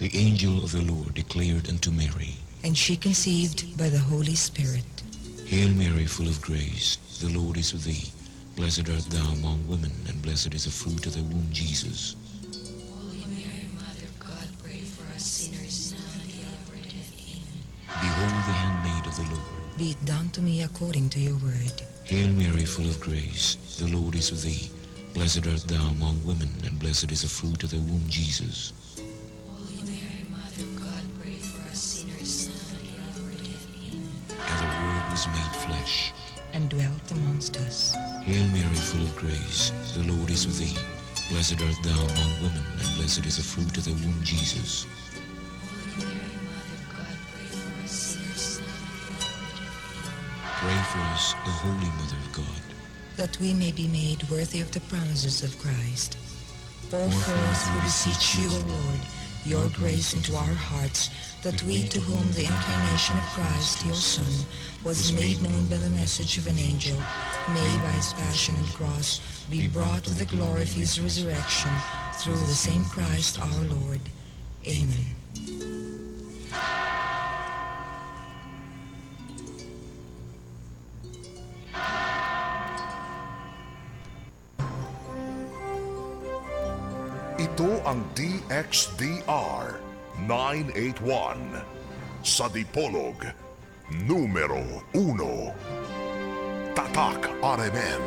The angel of the Lord declared unto Mary, and she conceived by the Holy Spirit. Hail Mary, full of grace, the Lord is with thee. Blessed art thou among women, and blessed is the fruit of thy womb, Jesus. Holy Mary, Mother of God, pray for us sinners, now and at the hour of our death. Amen. Behold the handmaid of the Lord. Be it done to me according to your word. Hail Mary, full of grace, the Lord is with thee. Blessed art thou among women, and blessed is the fruit of thy womb, Jesus. Holy Mary, Mother of God, pray for us sinners, now and at the hour of our death. Amen. And the Word was made flesh. And dwelt amongst us. Hail Mary, full of grace, the Lord is with thee. Blessed art thou among women, and blessed is the fruit of thy womb, Jesus. Holy Mary, Mother of God, pray for us sinners, now and at the hour of our death. Amen. Pray for us, O Holy Mother of God, that we may be made worthy of the promises of Christ. Pour forth, we beseech you, O Lord, your grace into our hearts, that we to whom the incarnation of Christ, your Son, was made known by the message of an angel, may by his passion and cross be brought to the glory of his resurrection, through the same Christ our Lord. Amen. Ito ang DXDR 981 sa Dipolog, numero 1. Tatak RMN.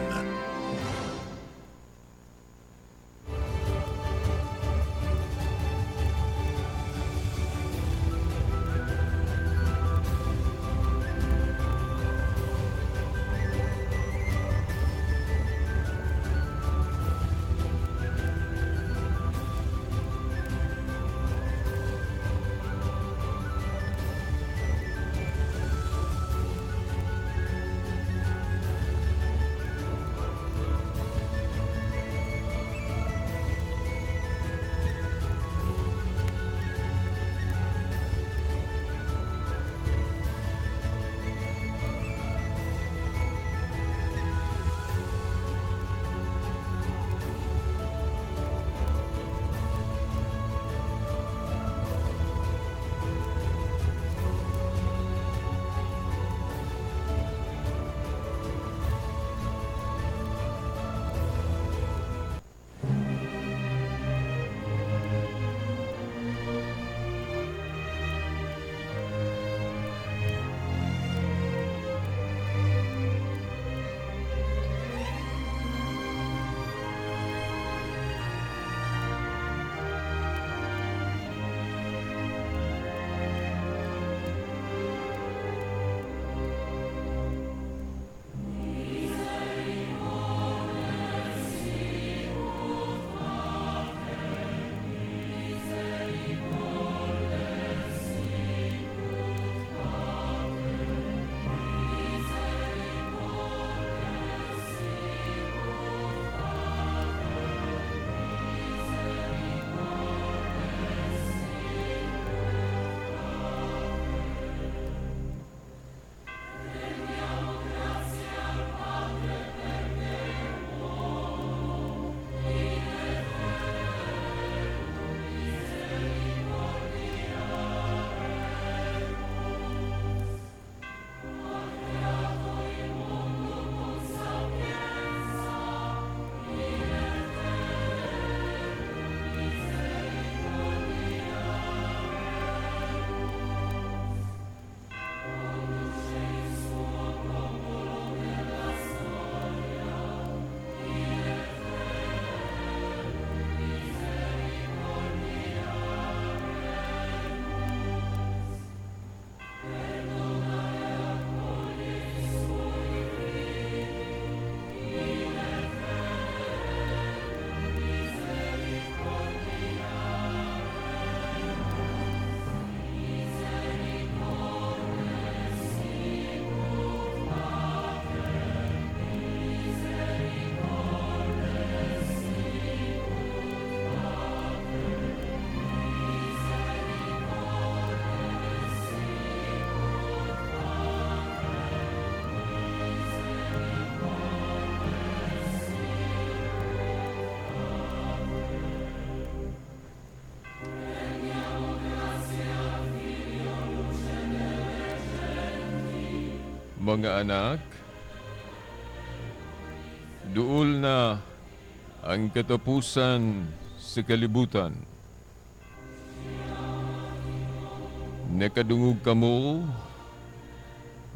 Mga anak, duol na ang katapusan sa kalibutan. Nakadungog kamo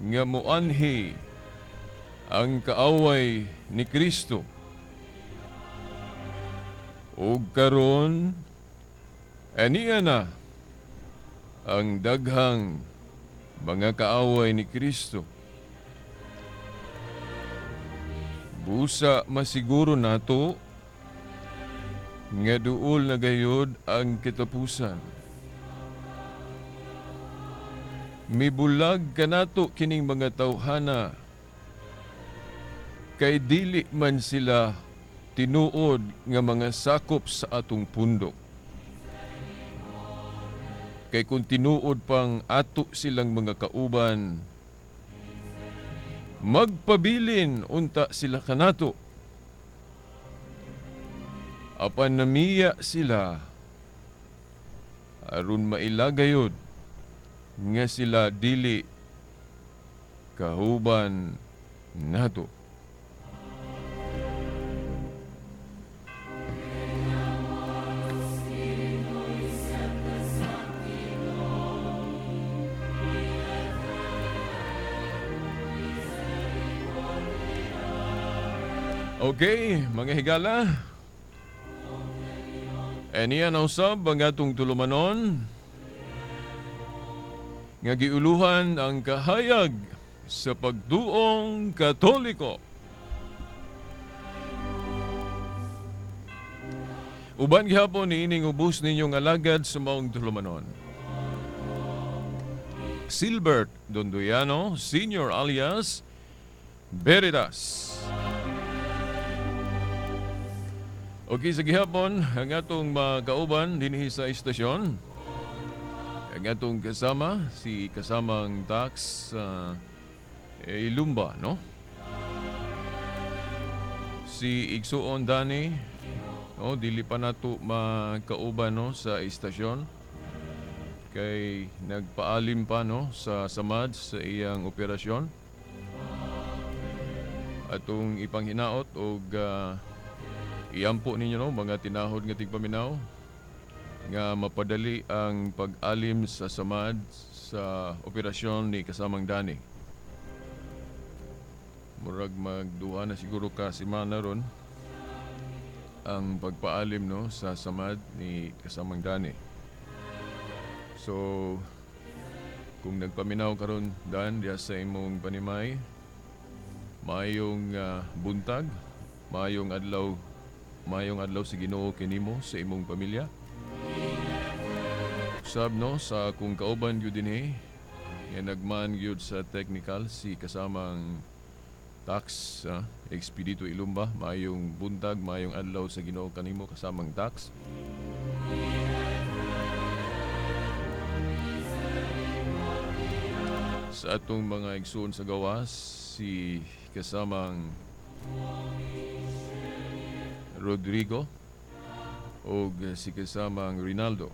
nga moanhi ang kaaway ni Kristo. Ug karon aniya na ang daghang mga kaaway ni Kristo. Busa masiguro nato nga duol na gayod ang katapusan. Mibulag kanato kining mga tawhana, kay dili man sila tinuod nga mga sakop sa atong pundok. Kay kung tinuod pang ato silang mga kauban, magpabilin unta sila kanato. Apan namiya sila aron mailagayod nga sila dili kahuban nato. Okay, mga higala. Aniya na usab ang atong tulumanon nga giuluhan ang kahayag sa pagduong Katoliko. Uban gihapon niining ubos ninyong alagad sa maong tulumanon. Silbert Dondoyano, Senior alias Veritas. Okay, sa gihapon, ang atong makauban dinhi sa istasyon. Ang atong kasama, si kasamang tax Ilumba, no? Si Igsuon Dani, no, dili pa nato makauban, no, sa istasyon. Kay nagpaalim pa, no, sa samad sa iyang operasyon. Atong ipanghinaot og iampo ninyo, no, mga tinahod nga tigpaminaw nga mapadali ang pag-alim sa samad sa operasyon ni kasamang Dani. Murag magduha na siguro ka semana ron ang pagpaalim, no, sa samad ni kasamang Dani. So kung nagpaminaw karon Dan diya sa imong panimay, maayong buntag, maayong adlaw, maayong adlaw sa Ginoo kinimo sa imong pamilya. Sab, no, sa akong kauban gyud dinhi nga nagman gyud sa technical si kasamang tax Expedito Ilumba, maayong buntag, maayong adlaw sa Ginoo kanimo kasamang tax. Sa atong mga igsoon sa gawas si kasamang Rodrigo o si kasamang Rinaldo.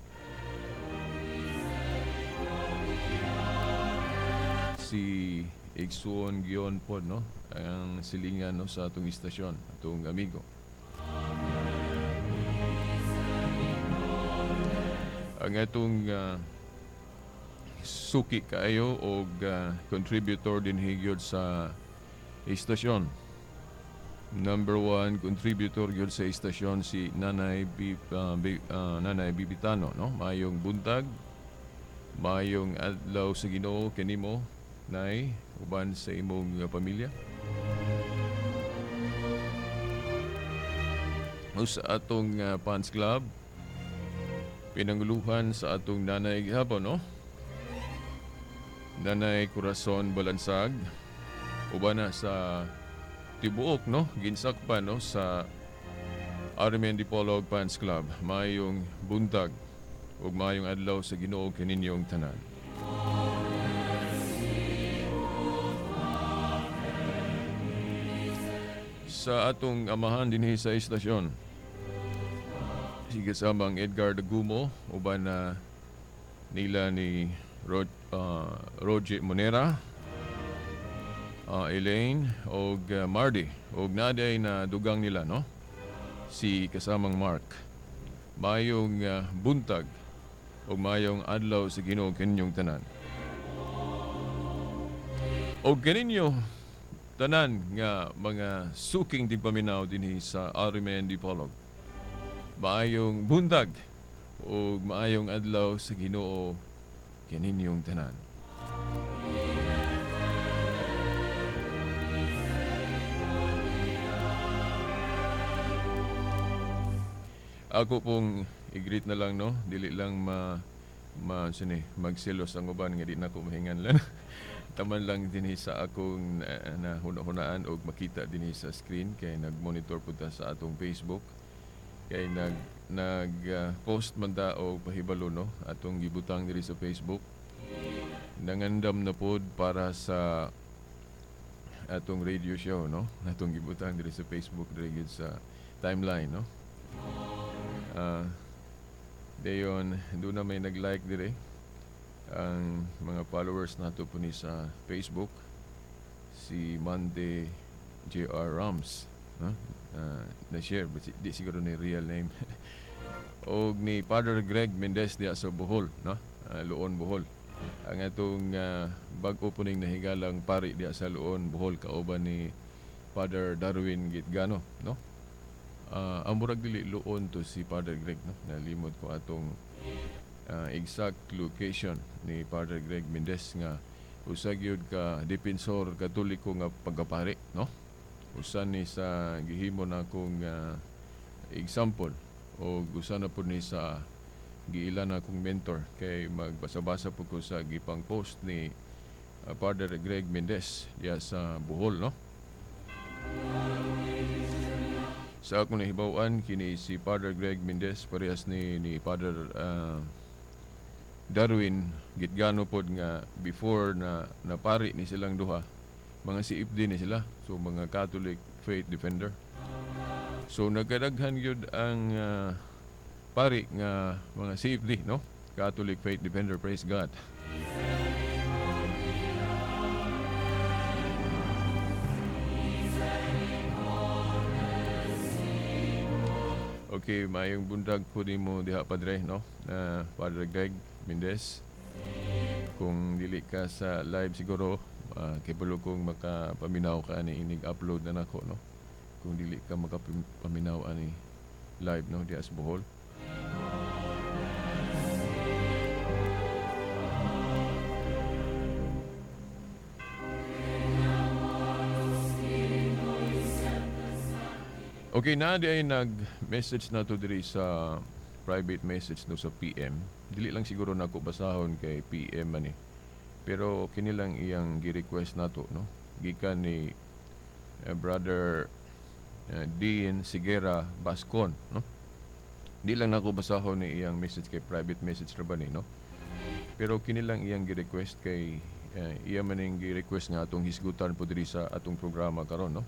Si Igsuon Gion pod, no, ang silingan, no, sa atong istasyon, atong amigo. Ang atong suki kaayo og contributor din higyod sa istasyon. Number one contributor gyud sa istasyon si Nanay Nanay Bibitano, no? Maayong buntag, maayong adlaw sa Ginoo kanimo, Nay, uban sa imong pamilya. O sa atong fans club, pinanguluhan sa atong nanay gihapon, no? Nanay Corazon Balansag, uban na sa tibuok, no, ginsakpan, no, sa RMN Dipolog Fans Club. Maayong buntag ug maayong adlaw sa Ginoo kaninyong tanan. Sa atong amahan dinhi sa istasyon, si kasamang Edgar Dagumo, uban na nila ni Roger Monera. Elaine og Mardy og naday na dugang nila, no? Si kasamang Mark. Mayong buntag og mayong adlaw sa Ginoo kaninyong tanan. Og kaninyo tanan nga mga suking tigpaminaw dinhi sa RMN Dipolog. Maayong buntag og maayong adlaw sa Ginoo kaninyong tanan. Ako pong i-greet na lang, no, dili lang ma ma sini magselos ang uban nga di na ko mahinganlan. Taman lang dinhi sa akong nahuna-hunaan og makita dinhi sa screen kay nag-monitor pud ta sa atong Facebook kay nag nag post man ta og pahibalo, no, atong gibutang diri sa Facebook. Nangandam na pod para sa atong radio show, no, atong gibutang diri sa Facebook diri gyud sa timeline, no. Dayon doon na may nag-like dire ang mga followers nato po ni sa Facebook, si Monday JR Rams, no? Na-share but di siguro ni real name. Og ni Father Greg Mendez diya sa Bohol, no? Luon Bohol. Ang atong bag-o po ning nahigalang pari diya sa Luon Bohol kauban ni Father Darwin Gitgano, no? Ang murag dili Luon to si Father Greg, no? Nalimot ko atong exact location ni Father Greg Mendez nga usa gyud ka defensor Katoliko nga pagkapari, no? Usa ni sa gihimo na akong example o usa na pud ni sa giila na akong mentor kay magbasa-basa pud ko sa gipang post ni Father Greg Mendez diya sa Bohol, no? Sa akong nahibaw-an kini si Father Greg Mendez parehas ni Father Darwin Gitgano pod nga before na napari ni silang duha, mga CFD ni sila, so mga Catholic Faith Defender. So nagkadaghan gyud ang pari nga mga CFD, no? Catholic Faith Defender, praise God. Okay, maayong buntag po nimo diha padre, no? Father Greg Mendez. Kung dili ka sa live siguro, kay balo kong makapaminaw ka ani inig-upload na nako, no? Kung dili ka makapaminaw ani live, no, diha sa Bohol. Okay, na di ay nag-message na to diri sa private message no sa PM. Dili lang siguro nako basahon kay PM man eh. Pero kini lang iyang gi-request nato, no? Gikan ni Brother Dean Sigera Bascon, no? Di lang nako basahon ni iyang message kay private message ra ba ni, no? Pero kini lang iyang gi-request kay iya man ning gi-request nga atong hisgutan po diri sa atong programa karon, no?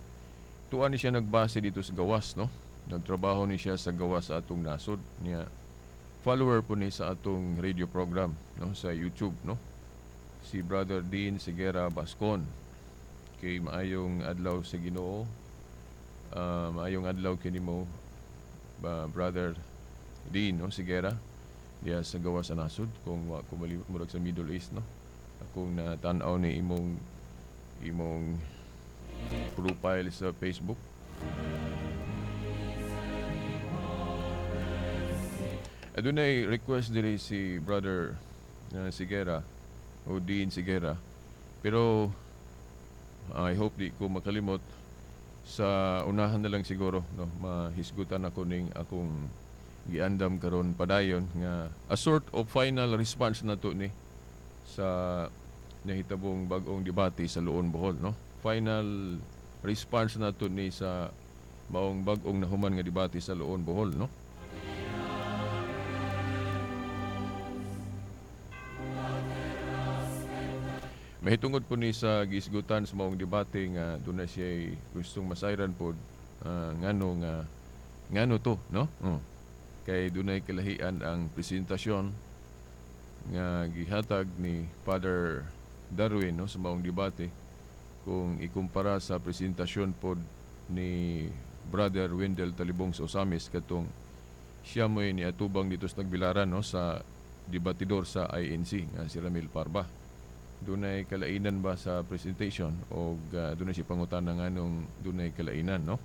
Tuwa ni siya nagbase dito sa gawas, no? Nagtrabaho ni siya sa gawas sa atong nasod niya. Follower po ni sa atong radio program, no, sa YouTube, no? Si Brother Dean Sigera Bascon. Kay maayong adlaw sa Ginoo. Maayong adlaw kini mo, Brother Dean, no, Sigera diya sa gawas sa nasod kung wa ko murag sa Middle East, no? Akong natan-aw ni imong profile sa Facebook. Adunay request diri si Brother Sigera o Dean Sigera, pero I hope di ko makalimot. Sa unahan na lang siguro, no, mahisgutan ako ning akong giandam karon padayon nga a sort of final response na to ni sa nahitabong bag-ong debate sa Luon Bohol, no? Final response na to ni sa maong bag-ong nahuman nga debate sa Luon Bohol, no? Mahitungod po ni sa gisgutan sa maong debate nga doon na siya gustong masayran po ngano nga ngano to, no? Kay dunay kalahian ang presentasyon nga gihatag ni Father Darwin, no, sa maong debate. Kung ikumpara sa presentasyon pod ni Brother Wendell Talibong sa Osamis katong siya mo'y niatubang dito sa Tagbilaran, no, sa debatidor sa INC nga si Ramil Parba. Dunay kalainan ba sa presentation o dunay si pangutana nganong dunay kalainan, no?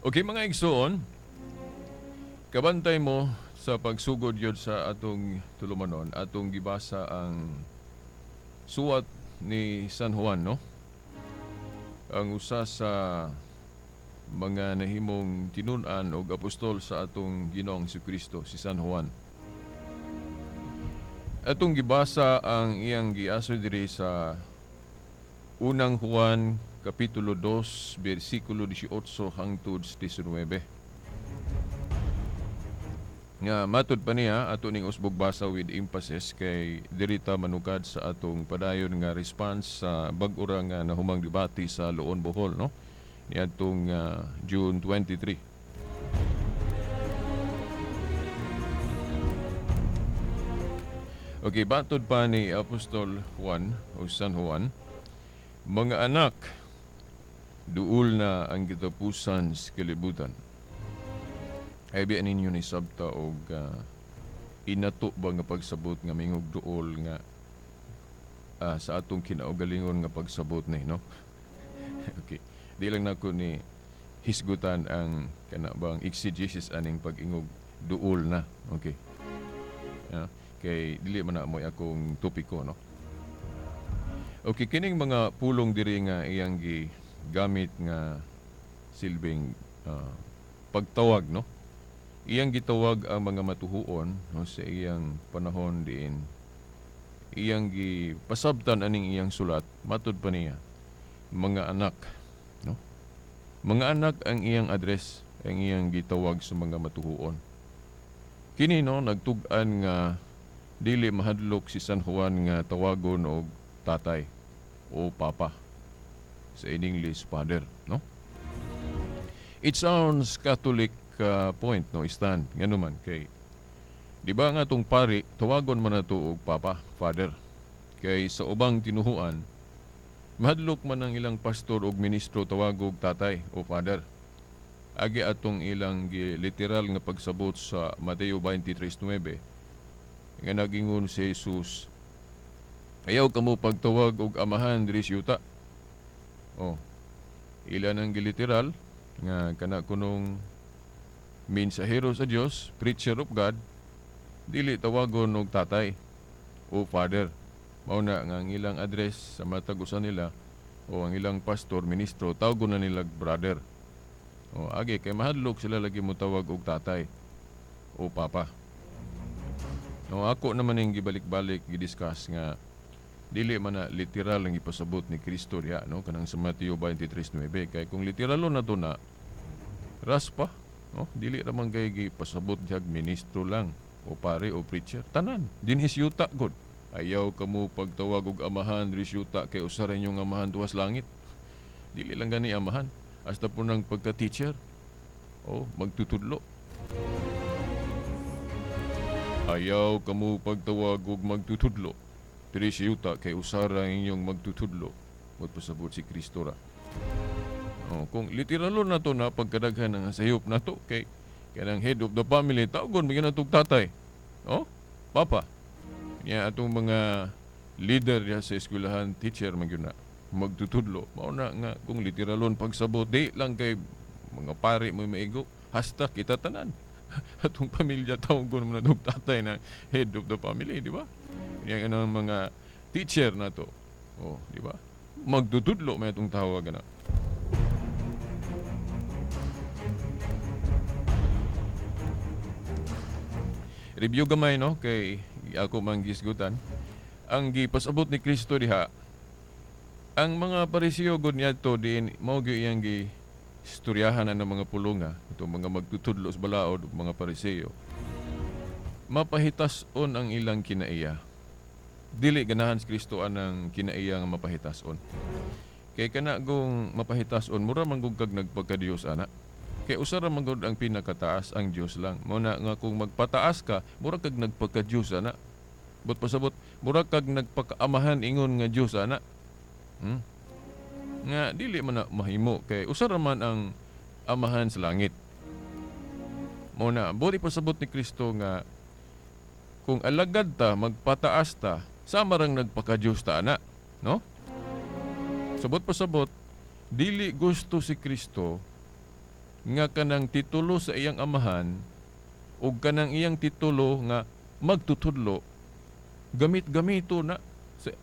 Okay mga igsoon, kabantay mo sa pagsugod yun sa atong tulumanon, atong gibasa ang suwat ni San Juan, no? Ang usa sa mga nahimong tinun-an og apostol sa atong Ginoong Jesucristo, si San Juan. Atong gibasa ang iyang giaso diri sa Unang Juan Kapitulo 2, versikulo 18 hangtod 19. Nga matud pa niya ato ning usbog basa with emphasis kay diri ta manukad sa atong padayon nga response sa bag-o ra nga nahumang debate sa Loon Bohol, no? Niadtong June 23. Okay, batod pa ni Apostol Juan o San Juan, mga anak, duol na ang kitapusan sa kalibutan. Ay biya ninyo ni sabta og inato ba nga pagsabot nga mingog duol nga sa atong kinaugalingon nga pagsabot ni, no? Okay. Di lang nako ni hisgutan ang kana bang exegesis aning pag-ingog duol na. Okay. Kay dili man na mo'y akong topiko, no? Okay, kining mga pulong diri nga iyang gigamit nga silbing pagtawag, no? Iyang gitawag ang mga matuhuon, no, sa iyang panahon diin. Iyang gipasabtan aning iyang sulat, matud pa niya, mga anak, no? Mga anak ang iyang address, ang iyang gitawag sa mga matuhuon. Kini, no, nagtug-an nga dili mahadlok si San Juan nga tawagon og tatay o papa. Sa in English, father, no? It sounds Catholic point, no, stand. Ngano man kay di ba nga tong pari tawagon man nato og papa, father. Kay sa ubang tinuhuan mahadlok man ang ilang pastor og ministro tawagog tatay o father. Agi atong ilang literal nga pagsabot sa Mateo 23:9 nga nagingon si Jesus, ayaw kamo pagtawag og amahan diri sa yuta. Oh, ilan ang giliteral nga kana kunong mensahero sa Dios, preacher of God, dili tawagon og tatay o father. Mao na nga ang ilang address sa matag usa nila o ang ilang pastor, ministro, tawagon na nila brother. O agi kay mahadlok sila lagi mo tawag og tatay o papa. No, ako naman yung gibalik-balik gidiscuss nga dili man na literal ang ipasabot ni Kristo diha, no, kanang sa Mateo 23:9. Kay kung literalo na to na, Raspa, no? Dili ra man kay gipasabot dihag ministro lang o pare o preacher. Tanan dinhi sa yuta gud. Ayaw kamo pagtawag og amahan diri sa yuta kay usa ra inyong amahan tuwas langit. Dili lang gani amahan, hasta po nang pagka-teacher o magtutudlo. Ayaw kamo pagtawag og magtutudlo diri sa yuta kay usa ra inyong magtutudlo. Magpasabot si Kristo ra. Oh, kung literalo na to na pagkadaghan ng sayop na to kay kanang head of the family tawgon bigyan natog tatay. Oh, papa. Niya atong mga leader diha sa eskwelahan, teacher man gyud na magtutudlo. Mao na nga kung literalon pagsabot di lang kay mga pare mo maigo, hasta kita tanan. Atong pamilya tawgon man natog tatay na head of the family, di ba? Niya ang mga teacher na to. Oh, di ba? Magtutudlo may atong tawag na. Review gamay no kay ako man gisgutan. Ang gipasabot ni Kristo diha, ang mga Pariseo gud niadto diin mao gyud iyang gistoryahan ang mga pulunga, itong mga magtutudlo sa balaod ug mga Pariseo. Mapahitas-on ang ilang kinaiya. Dili ganahan si Kristo anang kinaiya nga mapahitas-on. Kay kana gong mapahitas-on mura man gud kag nagpagka-Dios ana. Kay usa ra man gud ang pinakataas, ang Dios lang. Mao na nga kung magpataas ka, mura kag nagpagka-Dios ana. But pasabot, mura kag nagpakaamahan ingon nga Dios ana. Nga dili man na mahimo kay usa ra man ang amahan sa langit. Mao na buti pasabot ni Kristo nga kung alagad ta, magpataas ta, sama rang nagpaka-Dios ta ana, no? Sabot pasabot, dili gusto si Kristo nga kanang titulo sa iyang amahan ug kanang iyang titulo nga magtutudlo gamit-gamito na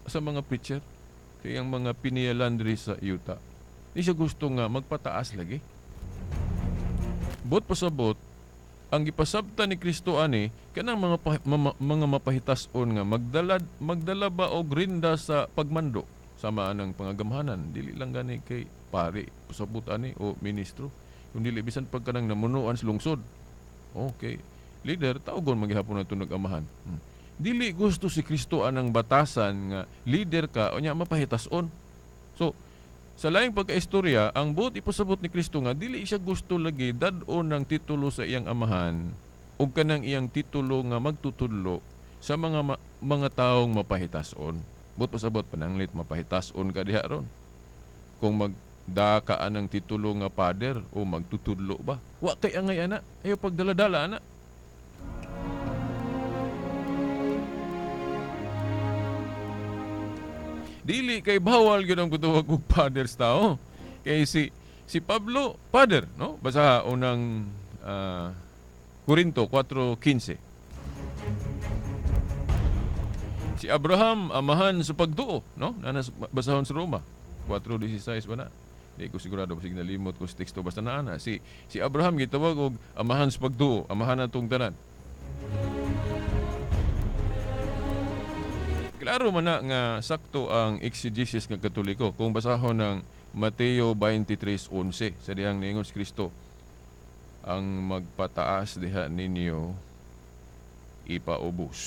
sa mga preacher, sa iyang mga piniyalan diri sa yuta. Di siya gusto nga magpataas lagi. Bot pasabot, ang gipasabta ni Kristo ani kanang mga mapahitas-on nga magdala ba og rinda sa pagmando sama anang pangagamhanan. Dili lang gani kay pare pasabot ani o ministro, kung dili bisan pag kanang namunuan sa lungsod. Okay, leader tawgon maghapon na tunog amahan. Dili gusto si Kristo anang batasan nga leader ka o nya mapahitas-on. So sa laing pagkaistorya, ang buot ipasabot ni Kristo nga dili siya gusto lagi dad-on ng titulo sa iyang amahan ug kanang iyang titulo nga magtutudlo sa mga taong mapahitas-on. Buot pasabot pananglit mapahitas-on ka diha ron. Kung magda ka anang titulo nga father o magtutudlo ba, wa kay angay ana, ayo pagdala-dala ana. Dili kay bawal gyud ang pagtawag og father sa tao. Kay si Pablo father, no? Basa unang Korinto 4:15. Si Abraham amahan sa pagduo, no? Nana basahon sa Roma 4:16 ba na? Di ko sigurado basig nalimot ko sa teksto basta naa na. Si Abraham gitawag og amahan sa pagduo, amahan natong tanan. Klaro man na nga sakto ang exegesis nga Katoliko kung basahon ng Mateo 23:11 sa dihang niingon si Kristo, ang magpataas diha ninyo ipaubos,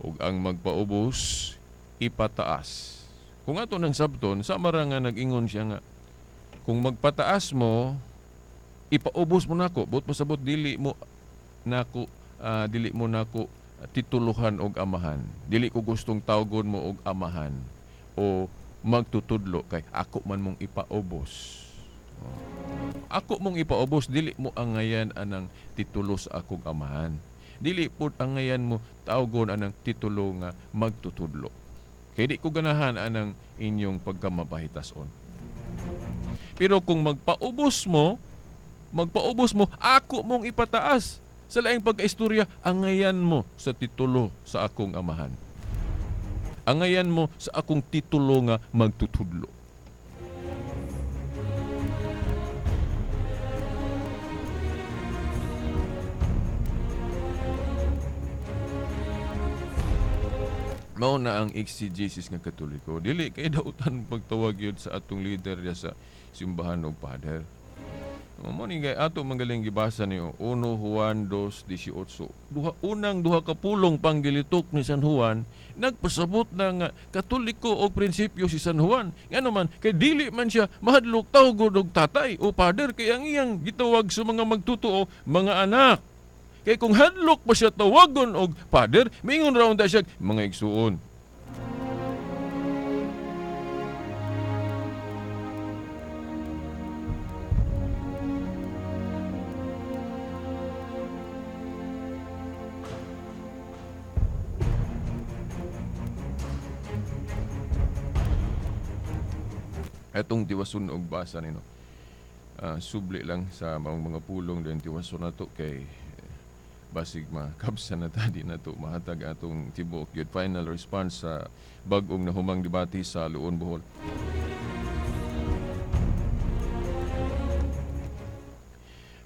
ug ang magpaubos ipataas. Kung ato nang sabton, sama ra nga nag-ingon siya nga kung magpataas mo ipaubos mo nako, but pasabot dili mo nako dili mo nako tituluhan og amahan. Dili ko gustong tawgon mo og amahan o magtutudlo kay ako man mong ipaubos. Ako mong ipaubos, dili mo angayan anang titulo sa akong amahan. Dili pud angayan mo tawgon anang titulo nga magtutudlo. Kay di ko ganahan anang inyong pagkamapahitason. Pero kung magpaubos mo, ako mong ipataas. Sa laing pagkaistorya, angayan mo sa titulo sa akong amahan. Angayan mo sa akong titulo nga magtutudlo. Mao na ang exegesis nga Katoliko. Dili kay dautan pagtawag yun sa atong leader sa simbahan og father. Mo ni gay ato magaling gibasa niyo 1 Juan 2:18. Duha unang duha ka pulong panggilitok ni San Juan nagpasabot na nga Katoliko og prinsipyo si San Juan. Ngano man kay dili man siya mahadlok tawgod og tatay o father kay ang iyang gitawag sa mga magtutuo mga anak. Kay kung hadlok pa siya tawagon og father, mingon ra unta siya mga igsuon. Atong tiwason og basa nino. Subli lang sa mga pulong din tiwason nato kay basig makabsa na ta di nato mahatag atong tibuok yun final response sa bag-ong nahumang debate sa Luon, Bohol.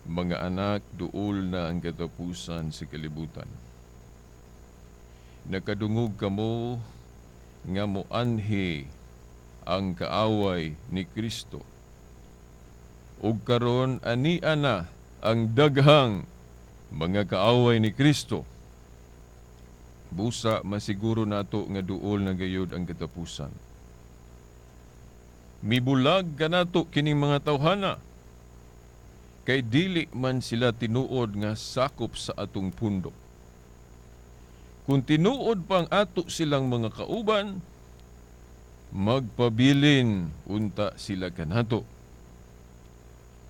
Mga anak, duol na ang katapusan sa kalibutan. Nakadungog kamo nga moanhi ang kaaway ni Kristo. Ug karon ania na ang daghang mga kaaway ni Kristo. Busa masiguro nato nga duol na gayud ang katapusan. Mibulag kanato kining mga tawhana kay dili man sila tinuod nga sakop sa atong pundok. Kung tinuod pang ato silang mga kauban, magpabilin unta sila kanato.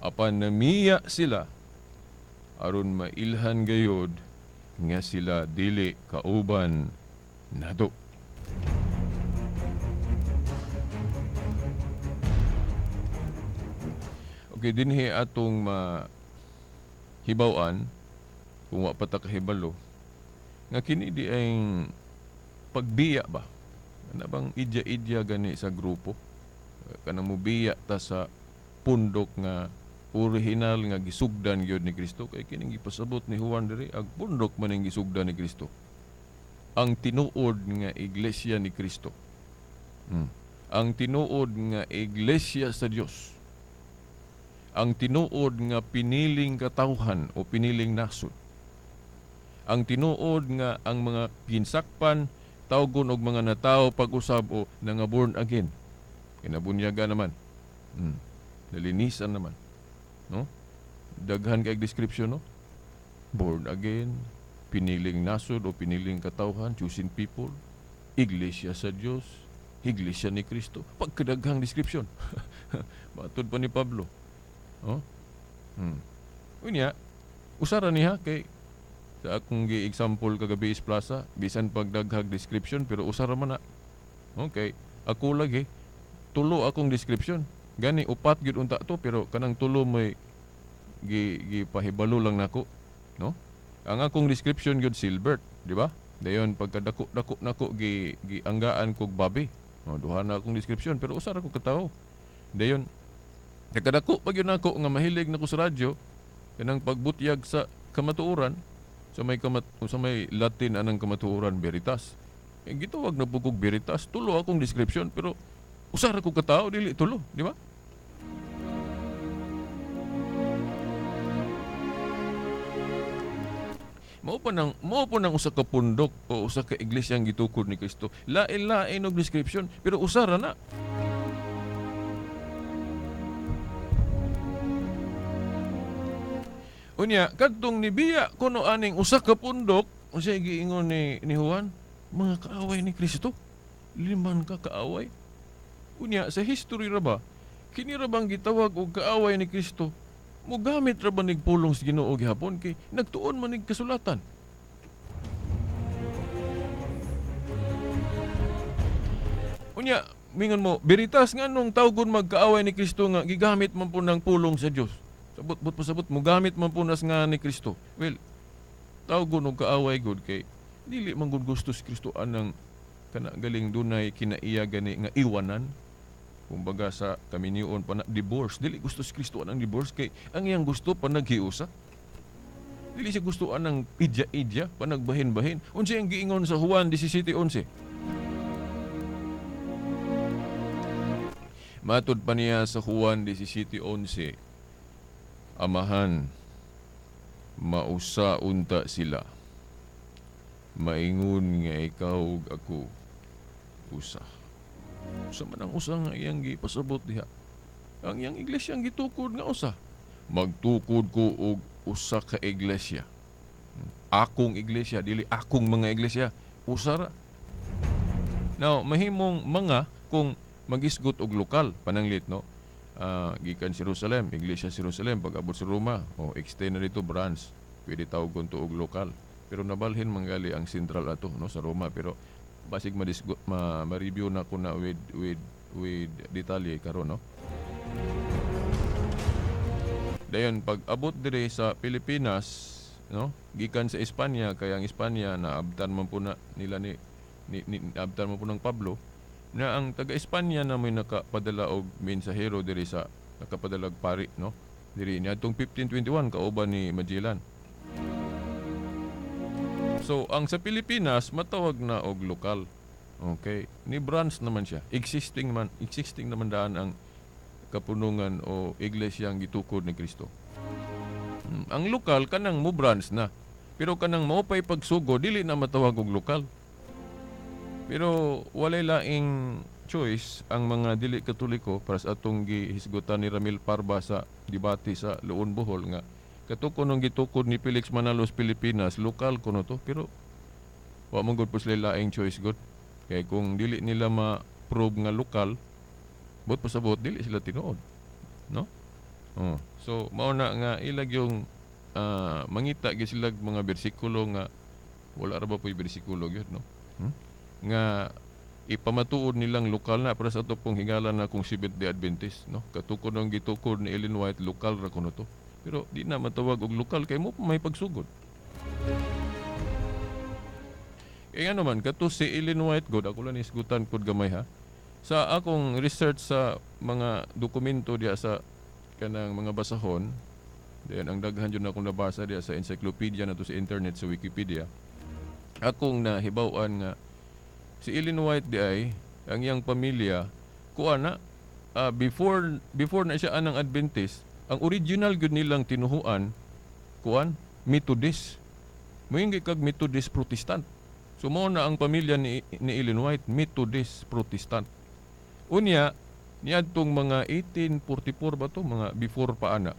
Apan namiya sila aron mailhan gayod nga sila dili kauban nato. Okay, dinhi atong mahibaw-an kung wa pa ta kahibalo nga kini di ang pagbiya ba? Ana bang idya-idya gani sa grupo? Kanang mubiya ta sa pundok nga original nga gisugdan gyud ni Kristo kay kining gipasabot ni Juan diri ag pundok man ning gisugdan ni Kristo. Ang tinuod nga iglesia ni Kristo. Ang tinuod nga iglesia sa Dios. Ang tinuod nga piniling katawhan o piniling nasod. Ang tinuod nga ang mga ginsakpan tawgon og mga natao pag-usab o nga born again. Kinabunyaga naman. Nalinisan naman. No? Daghan kay description, no? Born again, piniling nasod o piniling katawhan, choosing people, iglesia sa Dios, iglesia ni Kristo. Pagkadaghang description. Matod pa ni Pablo. Oh? Unya, usara niya kay sa akong gi-example kagabi is plaza, bisan pagdaghag description pero usara man na. Okay, ako lagi tulo akong description. Gani upat gyud unta to pero kanang tulo may gipahibalo lang nako, no? Ang akong description gyud Silbert, di ba? Dayon pagkadako-dako nako gianggaan kog babi. No, duha na akong description pero usara ko katawo. Dayon pagkadako pa gyud nako nga mahilig nako sa radyo kanang pagbutyag sa kamatuoran. Sa may Latin anang kamatuoran veritas. Eh, gitawag na po kog veritas. Tulo akong description pero usara ko katao dili tulo, di ba? Mao pa nang usa ka pundok o usa ka iglesia ang gitukod ni Kristo. Lain-lain og description pero usara na. Unya, kadtong nibiya kuno aning usa ka pundok, unsay giingon ni Juan, mga kaaway ni Kristo. Liman ka kaaway. Unya, sa history ra ba, kini ra bang gitawag og kaaway ni Kristo? Mogamit ra ba nig pulong sa Ginoo gihapon kay nagtuon man nig kasulatan. Unya, mingon mo, veritas nganong tawgon magkaaway ni Kristo nga gigamit man po ng pulong sa Dios. Sabot, but pasabot, mugamit man po nas nga ni Kristo. Well, tawgon og kaaway gud kay dili man gud gusto si Kristo anang kana galing dunay kinaiya gani nga iwanan. Kumbaga sa kaminion pa na divorce, dili gusto si Kristo anang divorce kay ang iyang gusto panaghiusa. Dili siya gusto anang idya-idya, panagbahin-bahin. Unsa ang giingon sa Juan 17:11? Matud pa niya sa Juan 17:11. Amahan, mausa unta sila. Maingon nga ikaw ug ako usa. Usa man ang usa nga iyang gipasabot diha. Ang iyang iglesia ang gitukod nga usa. Magtukod ko og usa ka iglesia. Akong iglesia, dili akong mga iglesia, usa ra. Now, mahimong mga kung magisgot og lokal pananglit, no? Gikan sa Jerusalem, iglesia sa Jerusalem, pag-abot sa Roma, o extend na dito branch, pwede tawgon to og lokal. Pero nabalhin manggali ang central ato, no, sa Roma, pero basig ma-review na ko na with detalye karon, no. Dayon pag abot dire sa Pilipinas, no, gikan sa Espanya, kay ang Espanya naabtan man po na nila ni naabtan man po ng Pablo, na ang taga Espanya na may nakapadala og mensahero diri sa nakapadala og pari, no, diri niadtong 1521 kauban ni Magellan. So ang sa Pilipinas matawag na og lokal. Okay, ni branch naman siya. Existing naman daan ang kapunungan o iglesia ang gitukod ni Kristo. Ang lokal kanang mo branch na. Pero kanang maupay pagsugo dili na matawag og lokal. Pero walay laing choice ang mga dili Katoliko para sa atong gihisgutan ni Ramil Parba sa debate sa Luon Bohol nga katuko nung gitukod ni Felix Manalos Pilipinas lokal kuno to, pero wa man gud po sila laing choice gud. Kay kung dili nila ma-prove nga lokal, buot pasabot dili sila tinuod, no? Oh. So mao na nga ilag yung mangita gyud sila mga bersikulo nga wala ra ba po'y bersikulo gyud, no? Nga ipamatuod nilang lokal na para sa ato pong higala na kung Seventh-day Adventist, no? Katukod ang gitukod ni Ellen White, lokal ra kuno to. Pero di na matawag og lokal kay mo may pagsugod. Kaya nga naman, kato si Ellen White god, ako lang isgutan kod gamay ha. Sa akong research sa mga dokumento diya sa kanang mga basahon, then ang daghan jud akong nabasa diya sa encyclopedia na to sa internet, sa Wikipedia, akong nahibaw-an nga si Ellen White di ay ang iyang pamilya kuan na before na siya anang Adventist, ang original gyud nilang tinuhuan kuan Methodist. Moingi kag Methodist Protestant. So mao na ang pamilya ni Ellen White, Methodist Protestant. Unya niadtong mga 1844 ba to, mga before pa ana,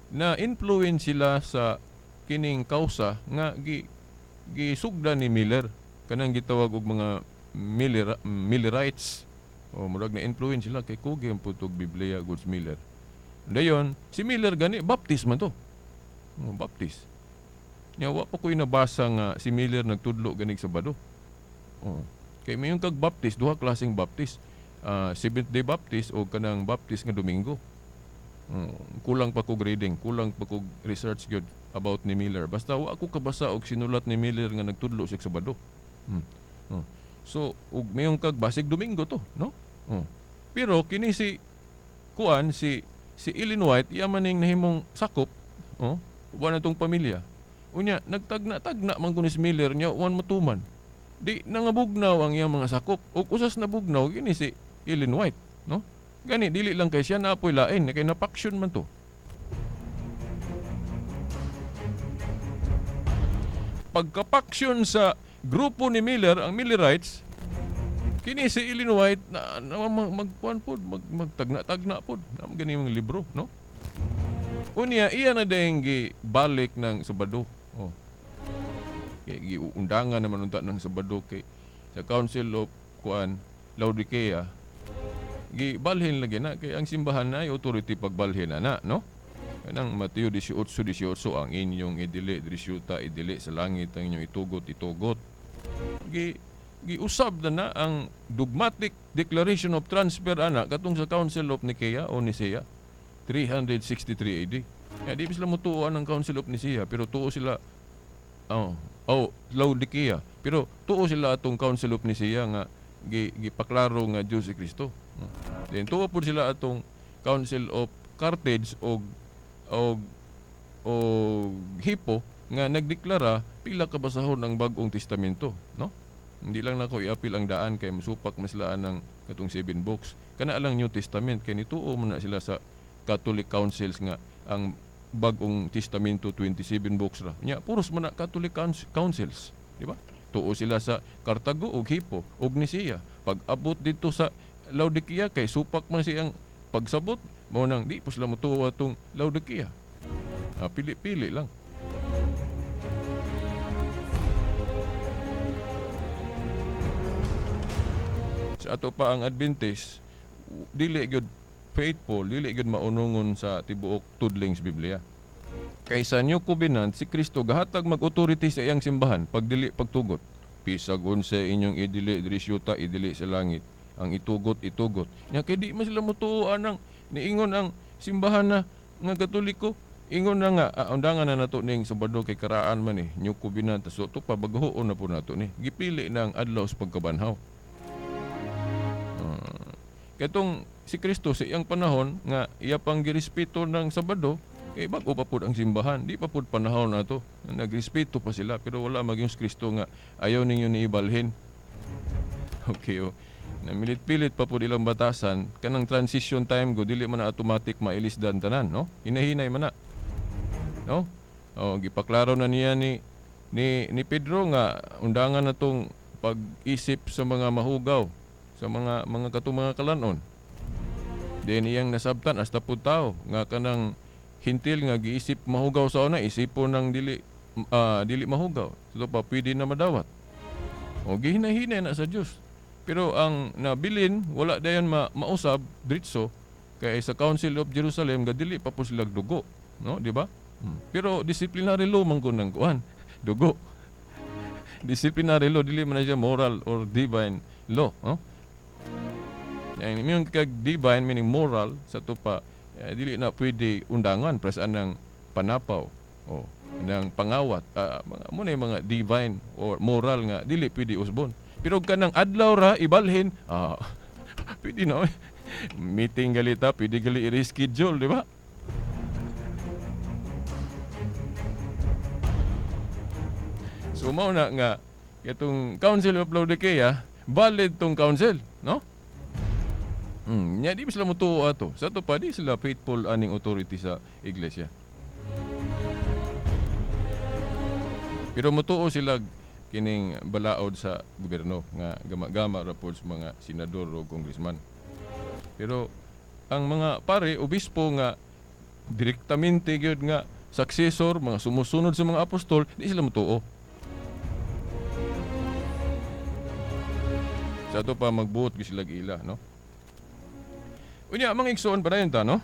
na influence sila sa kining kausa nga gisugda ni Miller, kanang gitawag og mga Millerites. O murag na influence sila kay kugi ang putog Biblia goods Miller. Dayon si Miller gani Baptist man to. O, Baptist. Nya wa pa koy nabasa nga si Miller nagtudlo ganig Sabado. O, kay mayon kag Baptist, duha klaseng Baptist. Seventh Day Baptist o kanang Baptist nga Domingo. Kulang pa kog reading, kulang pa kog research gyud about ni Miller. Basta wa ako kabasa og sinulat ni Miller nga nagtudlo siya Sabado. So ug mayon kag basig Domingo to, no? Pero kini si kuan si Ellen White iya man ning nahimong sakop, oh, uban natong pamilya. Unya nagtagna-tagna man kun si Miller nya uwan matuman. Di nangabugnaw ang iyang mga sakop. Ug usas nabugnaw kini si Ellen White, no? Gani dili lang kay siya naapoy lain kay napaksyon man to. Pagkapaksyon sa grupo ni Miller, ang Millerites, kini si Ellen White na magkuan pod, magtagna-tagna pod, na gani mga libro, no? Unya iya na dayeng gibalik ng Sabado. Oh. Kay giundangan naman unta ng Sabado kay sa Council of kuan Laodicea, gibalhin lagi na kay ang simbahan na ay authority pagbalhin na, no? Kanang Mateo 18:18, ang inyong idili diri syuta, idili sa langit, ang inyong itugot, itugot. Giusab na ang dogmatic declaration of transfer ana katong sa Council of Nicaea o Nicaea 363 AD. Kaya di sila motuoan ang Council of Nicaea, pero tuo sila Laodicea, pero tuo sila atong Council of Nicaea nga gipaklaro nga Dios si Kristo. Then tuo pud sila atong Council of Carthage og Hippo nga nagdeklara pila ka basahon ang Bag-ong Testamento, no? Hindi lang nako iapil ang daan kay masupak man sila ang katong 7 books. Kana lang New Testament kay nituo man na sila sa Catholic Councils nga ang Bagong Testamento 27 books ra. Nya puros man na Catholic councils, di ba? Tuo sila sa Cartago ug Hippo ug Nicea. Pag abot dito sa Laodicea kay supak man siyang pagsabot, mao nang di po sila motuo atong Laodicea. Pili-pili lang. Sa ato pa ang Adventist, dili gyud faithful, dili gyud maunungon sa tibuok tudling sa Biblia. Kay sa New Covenant, si Kristo gahatag mag-authority sa iyang simbahan pag dili pagtugot. Pisag unsa inyong idili diri syuta, idili sa langit. Ang itugot, itugot. Nya kay di man sila motuo anang niingon ang simbahan na nga Katoliko. Ingon na nga, undangan na nato ning Sabado kay karaan man ni New Covenant, so to pa baghoon na po nato ni. Gipili na ang adlaw sa pagkabanhaw. Katong si Kristo sa iyang panahon nga iya pang girespeto ng Sabado, kay bago pa pud ang simbahan, di pa pud panahon nato. Nagrespeto pa sila pero wala magyung si Kristo nga ayaw ninyo ni ibalhin. Okay, oh. Namilit-pilit pa pud ilang batasan kanang transition time go dili man na automatic mailis dan tanan, no? Hinahinay man na. No? Oh, gipaklaro na niya ni Pedro nga undangan na tong pag-isip sa mga mahugaw, sa mga katong mga kalanon. Then iyang nasabtan hasta pud tao nga kanang hintil nga giisip mahugaw sa una, isipon ng dili mahugaw. So pa pwede na madawat. O gihinahinay na sa Dios. Pero ang nabilin wala dayon mausab diretso kay sa Council of Jerusalem ga dili pa po sila dugo, no, di ba? Pero disciplinary law man kun ang kuan, dugo. Disciplinary law dili man na siya moral or divine law, no? Yang meaning kag divine meaning moral sa to pa dili na pwede undangan pres anang panapaw o nang pangawat, mo na yung mga divine or moral nga dili pwede usbon. Pero kanang adlaw ra ibalhin, pwede na. Meeting galita pwede gali i-reschedule, di ba? So mao na nga itong Council of Laodicea valid tong council, no? Nya di sila motuo ato. Sa ato pa di sila faithful aning authority sa iglesia. Pero motuo sila kining balaod sa gobyerno nga gama-gama ra pod sa mga senador o congressman. Pero ang mga pare obispo nga direktamente gyud nga successor, mga sumusunod sa mga apostol, di sila motuo. Sa ato pa magbuot gyud sila ila, no? Unya, mga igsoon pa na yun ta, no?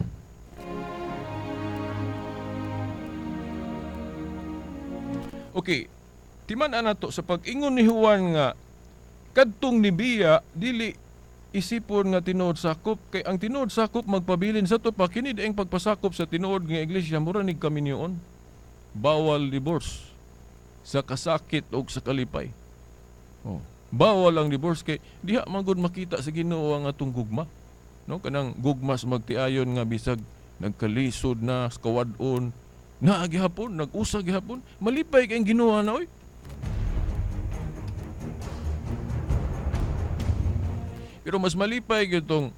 Okay, timan-an nato sa pag-ingon ni Juan nga kadtong nibiya dili isipon nga tinuod sakop, kay ang tinuod sakop magpabilin sa to pa kini dieng pagpasakop sa tinuod nga iglesia mura nig kaminyoon. Bawal divorce sa kasakit og sa kalipay. Oh, bawal ang divorce kay diha man gud makita sa Ginoo ang atong gugma. No, kanang gugmas magtiayon nga bisag nagkalisod na sa kawad-on, naa gihapon, nag-usa gihapon, malipay kay ang Ginoo na oy. Pero mas malipay gyud tong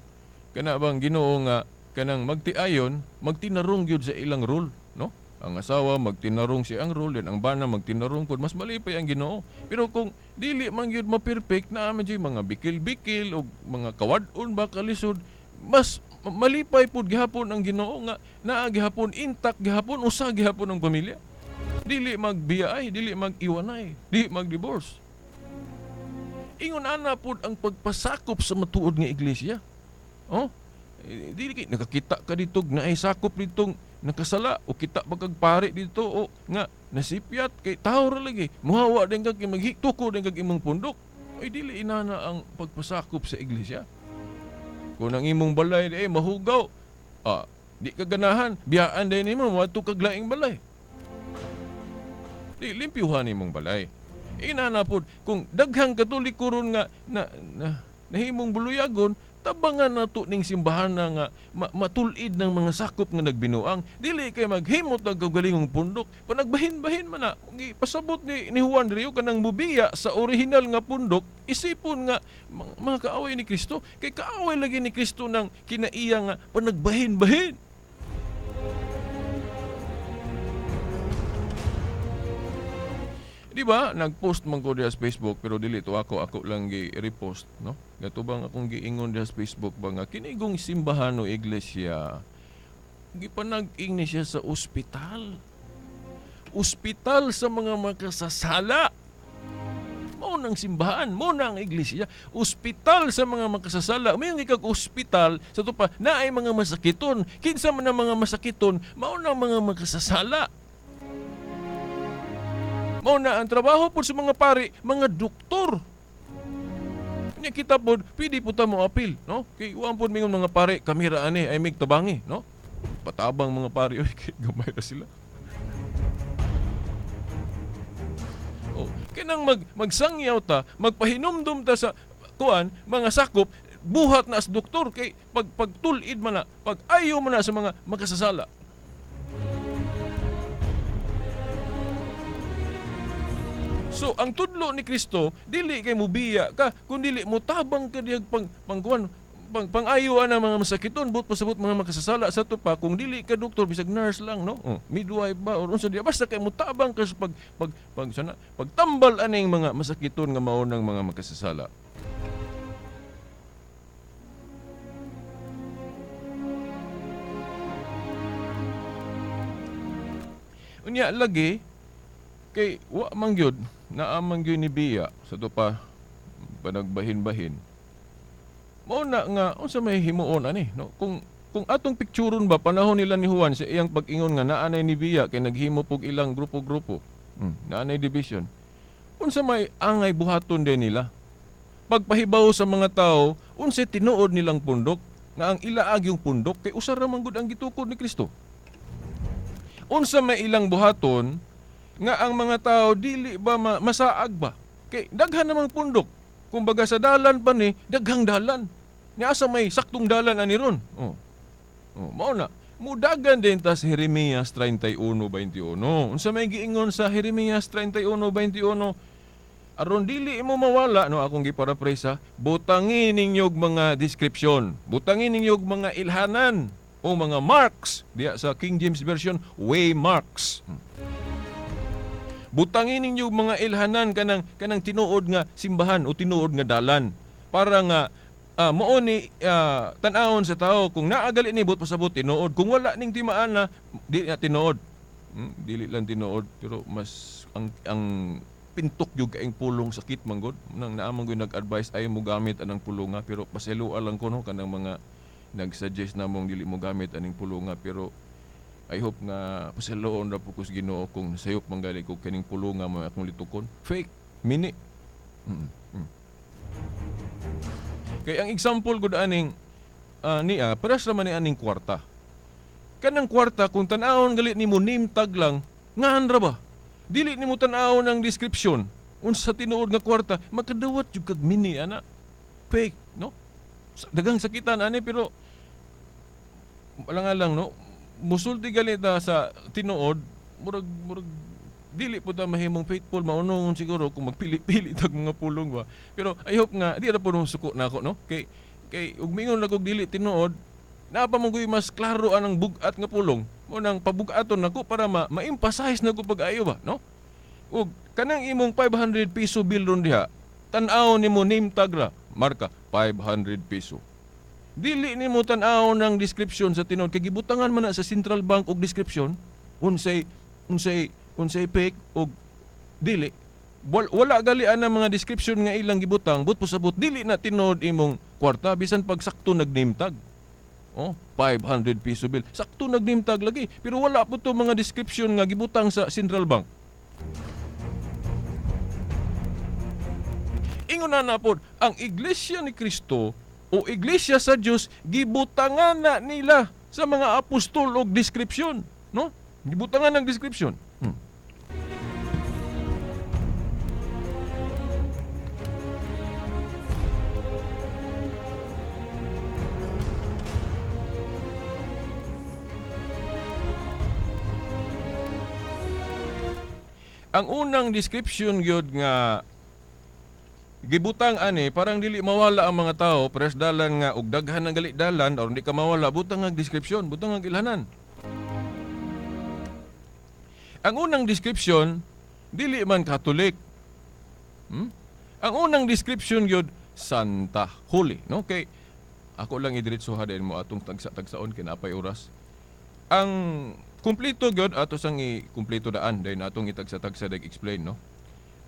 kana bang Ginoo nga kanang magtiayon, magtinarong gyud sa ilang role, no? Ang asawa magtinarong siya ang role, then ang bana magtinarong pud, mas malipay ang Ginoo. Pero kung dili man gyud ma-perfect na man gyud mga bikil-bikil o mga kawad-on ba kalisod, mas malipay pud gihapon ang Ginoo nga naa gihapon intact gihapon usa gihapon ang pamilya. Dili magbiyaay, dili mag-iwanay, dili mag-divorce. Ingon ana pud ang pagpasakop sa matuod nga iglesia. Oh, dili kay nakakita ka dito naay sakop ditong nakasala o kita ba kag pare dito o nga nasipyat kay tawo ra lagi muhawa din kag maghituko din kag imong pundok. Ay dili inana ang pagpasakop sa iglesia. Kung ang imong balay di mahugaw, di ka ganahan, biyaan din nimo moadto kag laing balay. Di limpyuhan imong balay. Inana pod kung daghang Katoliko ron nga na nahimong buluyagon, tabangan nato ning simbahan na nga matulid ng mga sakop nga nagbinuang. Dili kay maghimot ang kaugalingong pundok, panagbahin-bahin man na. Pasabot ni Juan Rio kanang mubiya sa orihinal nga pundok, isipon nga mga kaaway ni Kristo, kay kaaway lagi ni Kristo ng kinaiya nga panagbahin-bahin. Di ba nagpost man ko diha sa Facebook pero dili to ako, ako lang gi-repost, no? Gatubang akong giingon diha sa Facebook ba nga kinigong simbahan o iglesia gipanag-ing ni siya sa ospital. Ospital sa mga makasasala. Mao nang simbahan, mao na ang iglesia. Ospital sa mga makasasala. May ikag ospital sa tupa naay mga masakiton. Kinsa man ang mga masakiton, mao na ang mga makasasala. Mao na ang trabaho po sa mga pari, mga doktor. Nya kita pod, pwede po ta mo apil, no? Kay uang pod mingon mga pari, kamera ani ay mig tabangi, no? Patabang mga pari, oy, kay gamay ra sila. Oh, kinang magsangyaw ta, magpahinumdum ta sa kuan, mga sakop, buhat na as doktor kay pagtul-id man na, pag-ayo man na sa mga makasasala. So, ang tudlo ni Kristo, dili kay mubiya ka, kun dili mo tabang ka diyag pang-ayoan ang mga masakiton, but pasabot mga makasasala sa tupa, kung dili ka doktor, bisag nurse lang, no? Oh, midwife ba, or unsa diya, basta kay mutabang ka sa pagtambal aning mga masakiton nga mao ng mga makasasala. Unya lagi kay wa man gyud naa man gyud ni biya sa tupa panagbahin-bahin. Mao na nga unsa may himuon ani, no? Kung atong pikturon ba panahon nila ni Juan sa iyang pag-ingon nga naa nay ni biya kay naghimo pog ilang grupo-grupo, naa nay division. Unsa may angay buhaton din nila? Pagpahibaw sa mga tao unsay tinuod nilang pundok nga ang ilaag yung pundok kay usa ra man gud ang gitukod ni Kristo. Unsa may ilang buhaton nga ang mga tao dili ba masaag ba? Kay daghan namang pundok. Kumbaga sa dalan pa ni, daghang dalan. Ni asa may saktong dalan ani ron. Oh. Oh, mao na. Mudagan din ta sa Jeremias 31:21. Unsa may giingon sa Jeremias 31:21? Aron dili mo mawala, no, akong giparaphrase, ha, butangin ninyo mga description, butangin ninyo mga ilhanan o mga marks diya sa King James Version, way marks. Butangin ninyo mga ilhanan kanang tinuod nga simbahan o tinuod nga dalan para nga mao ni tan-awon sa tao kung naagali ni but pasabot tinuod, kung wala ning timaan na di na tinuod. Dili lang tinuod pero mas ang pintok gyud kaing pulong sakit manggod nang naa man gyud nag-advise ay mo gamit anang pulunga pero pasayloa lang ko, no, kanang mga nag-suggest namong dili mo gamit aning pulunga pero I hope nga pasayloon ra po ko sa Ginoo kung sayop manggali ko kining pulunga mo akong litukon. Fake mini. Kay ang example gud aning niya pares ra man ni aning kwarta. Kanang kwarta kung tan-awon gali nimo name tag lang ngan ra ba? Dili nimo tan-awon ang description unsa tinuod nga kwarta makadawat jud kag mini ana. Fake, no? Daghang sakitan ani pero wala nga lang, no? Musulti gali ta sa tinuod, murag dili po ta mahimong faithful, maunong siguro kung magpili-pili tag mga pulong ba. Pero I hope nga di ra po nung suko nako, no? Kay ug mingon ra kog dili tinuod, naa pa man guy mas klaro anang bug-at nga pulong. Mo nang pabug-aton nako para ma-emphasize nako pag-ayo ba, no? Ug kanang imong 500 piso bill ron diha, tan-aw nimo name tag ra, marka 500 piso. Dili nimo tan-aw ng description sa tinuod kay gibutangan man na sa Central Bank og description unsay fake og dili. Wala gali ana mga description nga ilang gibutang, but pasabot dili na tinuod imong kwarta bisan pag sakto nag name tag. Oh, 500 piso bill. Sakto nag name tag lagi, pero wala po to mga description nga gibutang sa Central Bank. Ingon na pod, ang Iglesia ni Kristo o Iglesia sa Dios gibutangan na nila sa mga apostol og description, no? Gibutangan ng description. Ang unang description gyud nga gibutang ani parang dili mawala ang mga tao, pres dalan nga og daghan ang gali dalan aron di ka mawala, butang ang description, butang ang ilhanan. Ang unang description Dili man Catholic. Ang unang description gyud Santa Holy, no? Kay ako lang idiretso ha din mo atong tagsa-tagsaon kay napay oras. Ang kumpleto gyud ato sang i-kumpleto daan dahil atong itagsa-tagsa dag explain, no?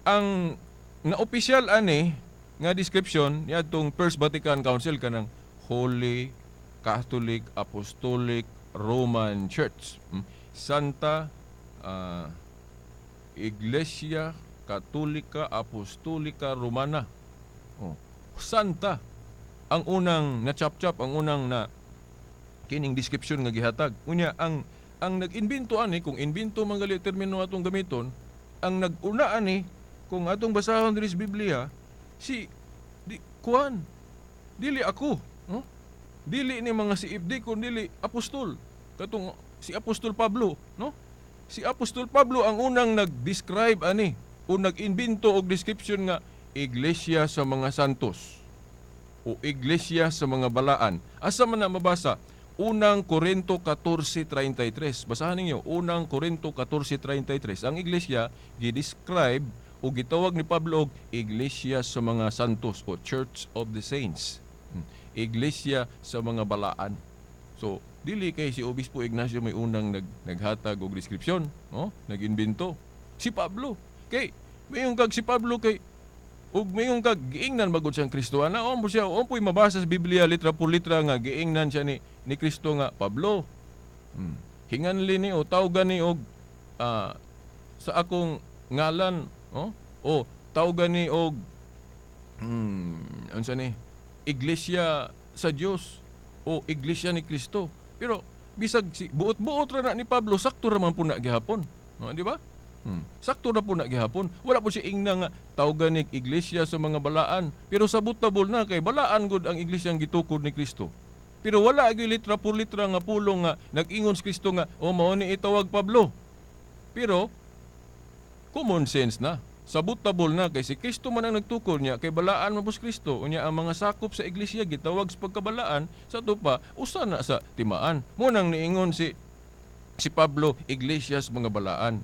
Ang na-opisyal ani nga description niadtong First Vatican Council kanang Holy Catholic Apostolic Roman Church. Santa Iglesia Katolika Apostolika Romana. Oh. Santa ang unang na chap-chap, ang unang na kining description nga gihatag. Unya ang nag-imbento ani, kung imbento man gali termino atong gamiton, ang nag-una ani kung atong basahon diri sa Biblia si kuan dili ako, no? Dili ni mga si FD kun dili apostol. Katong si Apostol Pablo, no? Si Apostol Pablo ang unang nag-describe ani o nag-imbento og description nga iglesia sa mga santos o iglesia sa mga balaan. Asa man na mabasa? Unang Korinto 14:33. Basahan ninyo, Unang Korinto 14:33. Ang iglesia gi-describe o gitawag ni Pablo og iglesia sa mga santos o Church of the Saints. Iglesia sa mga balaan. So, dili kay si Obispo Ignacio may unang naghatag og description, no? Nag-imbento. Si Pablo. Kay mayong kag si Pablo kay ug mayong kag giingnan magud siyang Kristo ana, o mo siya o po'y mabasa sa Biblia litra por litra nga giingnan siya ni Kristo nga Pablo. Hinganli ni o tawgan ni og sa akong ngalan, no? O tawgan ni og unsa ni Iglesia sa Dios o Iglesia ni Kristo. Pero bisag si buot-buot ra na ni Pablo, sakto ra man po na gihapon, no, di ba? Sakto ra po na gihapon. Wala po siya ingna nga tawgan ni iglesia sa mga balaan, pero sabot-tabol na kay balaan gud ang iglesia ang gitukod ni Kristo. Pero wala gyud litra por litra nga pulong nga nag-ingon si Kristo nga o mao ni itawag Pablo. Pero common sense na, sabot-tabol na kay si Kristo man ang nagtukod niya kay balaan man po si Kristo. Unya ang mga sakop sa iglesia gitawag sa pagkabalaan, sa tupa usa na sa timaan. Mo nang niingon si Pablo iglesia sa mga balaan.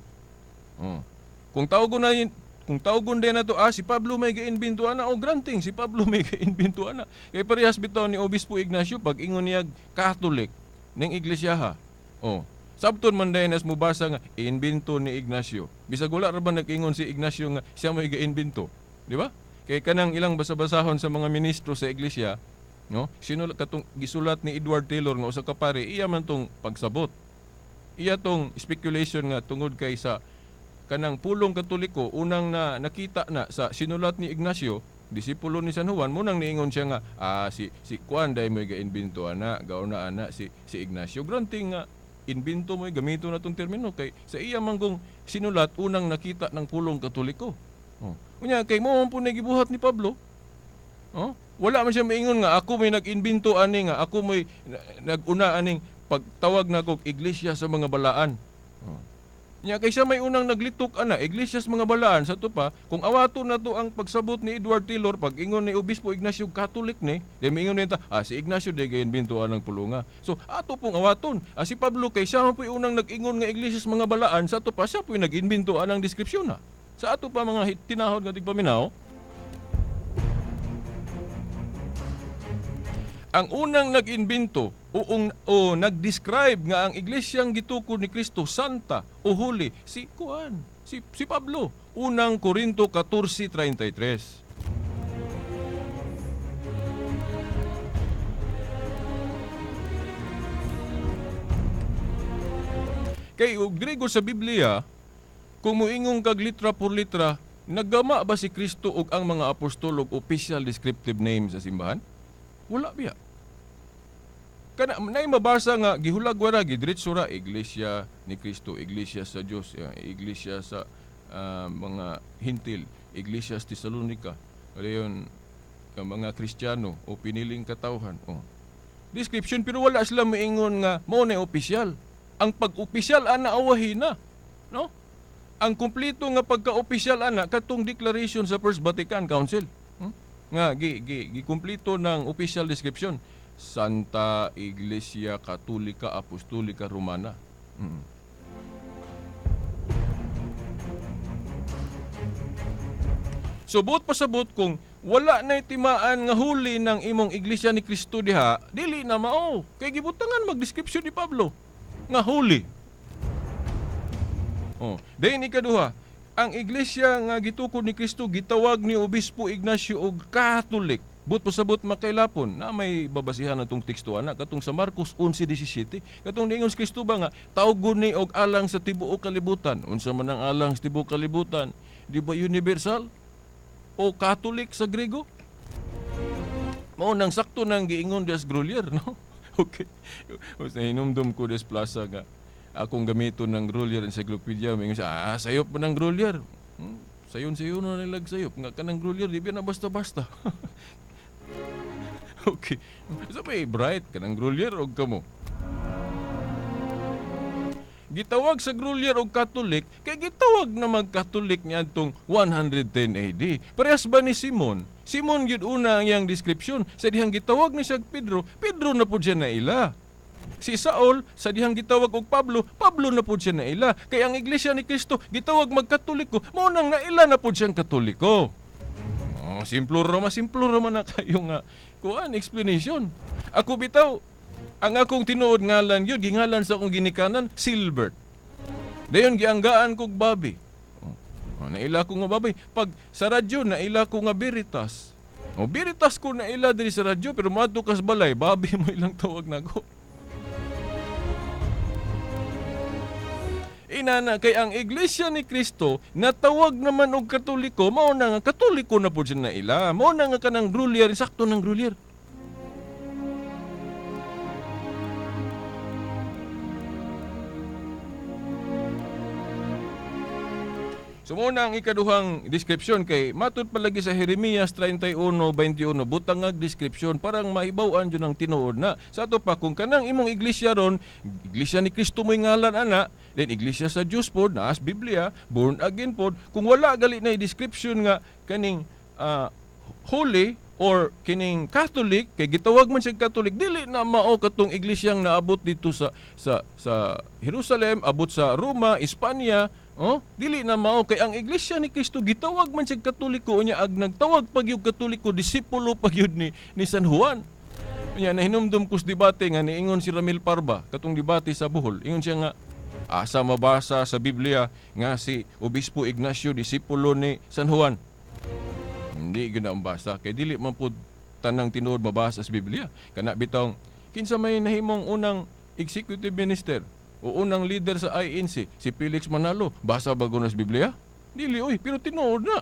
Kung tawgon din na to, si Pablo may giimbento ana, o granting si Pablo may giimbento ana. Kay parehas bitaw ni Obispo Ignacio pag ingon niya Catholic ning iglesia ha. Oh. Sabton man dayon as mubasa nga iimbento ni Ignacio. Bisag wala ra ba nag-ingon si Ignacio nga siya may giimbento, di ba? Kay kanang ilang basa-basahon sa mga ministro sa iglesia, no? Sinulat katong gisulat ni Edward Taylor nga usa ka pare, iya man tong pagsabot. Iya tong speculation nga tungod kay sa kanang pulong Katoliko unang na nakita na sa sinulat ni Ignacio, disipulo ni San Juan, munang niingon siya nga si Juan dai may gaimbento ana, gauna ana si Ignacio. Granting nga inbento mo gamito na tong termino kay sa iya man kung sinulat unang nakita ng pulong Katoliko. Oh. Unya kay mo man po nagibuhat ni Pablo. Oh? Wala man siya maingon nga ako may nag-imbento ani nga ako may naguna aning pagtawag nako iglesia sa mga balaan. Oh. Nya kay siya may unang naglitok ana iglesia sa mga balaan sa tupa, kung awato na to ang pagsabot ni Edward Taylor pag ingon ni Obispo Ignacio Catholic ni, di maingon niya si Ignacio di gayon binto anang pulunga. So ato pong awaton, si Pablo kay siya man po'y unang nag-ingon nga iglesia sa mga balaan sa tupa, siya po'y nag-imbento anang description na. Sa ato pa mga tinahod nga tigpaminaw, ang unang nag-imbento o nag-describe nga ang iglesyang gitukod ni Kristo santa o holy si Juan, si Pablo. Unang Korinto 14:33. Kay og Grego sa Biblia, kung moingong kag litra por litra, naggama ba si Kristo ug ang mga apostol og official descriptive name sa simbahan? Wala biya. Kana nay mabasa nga gihulag wara gidiretso ra iglesia ni Kristo, iglesia sa Dios, iglesia sa mga Hintil, iglesia sa Tesalonica, ayon mga Kristiyano o piniling katawhan. Oh. Description pero wala sila moingon nga mao na opisyal. Ang pag-opisyal ana awahi na, no? Ang kumpleto nga pagka-opisyal ana katong declaration sa First Vatican Council. Nga gi kumpleto ng official description. Santa Iglesia Katolika Apostolika Romana. So buot pasabot kung wala na timaan nga huli ng imong Iglesia ni Kristo diha, dili na mao. Kay gibutangan mag-description ni Pablo nga huli. Oh, dayon ikaduha, ang iglesia nga gitukod ni Kristo gitawag ni Obispo Ignacio og Catholic. Buot pasabot makailapon na may babasihan natong teksto ana katong sa Marcos 11:17, katong niingon si Kristo ba nga tawgon ni og alang sa tibuok kalibutan. Unsa man ang alang sa tibuok kalibutan? Di ba universal o Catholic sa Grego? Mao nang sakto nang giingon des Grolier, no? Okay. Basta hinumdum ko des plaza nga akong gamiton ng Grolier Encyclopedia, mingon siya, sayop man ang Grolier. Sayon-sayon na nilag sayop nga kanang Grolier di ba na basta-basta. Okay. So may bright kanang Grolier og kamo. Gitawag sa Grolier og Catholic kay gitawag na mag-Catholic niadtong 110 AD. Parehas ba ni Simon? Simon gyud una ang iyang description. Sa dihang gitawag ni siya Pedro, Pedro na pud siya naila. Si Saul, sa dihang gitawag og Pablo, Pablo na pud siya naila. Kay ang Iglesia ni Kristo gitawag magkatoliko, mao nang naila na pud siyang Katoliko. Oh, simplo ra man na kayo nga kuan explanation. Ako bitaw, ang akong tinuod ngalan yun, gingalan sa akong ginikanan, Silbert. Dayon gianggaan kog babi. Oh, naila ko nga babi. Pag sa radyo, naila ko nga Veritas. Oh, Veritas ko naila diri sa radyo, pero moadto kas balay, babi mo ilang tawag nako. Inana kay ang Iglesia ni Kristo natawag naman og Katoliko, mao na nga Katoliko na pud siya naila. Mao na nga kanang Grolier, sakto ng Grolier. So muna ang ikaduhang description kay matud palagi sa Jeremias 31:21, butang ag description parang maibaw-an jud ang tinuod na. Sa ato pa kung kanang imong iglesia ron, Iglesia ni Kristo mo'y ngalan ana, then iglesia sa Dios pod naas Biblia, born again pod, kung wala gali na description nga kaning holy or kining Catholic, kay gitawag man siya Catholic, dili na mao katong iglesyang naabot dito sa sa sa Jerusalem, abot sa Roma, Espanya. Oh, dili na mao kay ang Iglesia ni Kristo gitawag man siya Katoliko, unya ag nagtawag pag yung Katoliko, disipulo pag yun ni San Juan. Unya nahinumdum kus debate nga niingon si Ramil Parba katong debate sa Bohol. Ingon siya nga asa mabasa sa Biblia nga si Obispo Ignacio disipulo ni San Juan. Hindi gyud na basa kay dili man pud tanang tinuod mabasa sa Biblia. Kana bitong kinsa may nahimong unang executive minister o unang leader sa INC, si Felix Manalo, basa ba guna sa Biblia? Dili oy, pero tinuod na.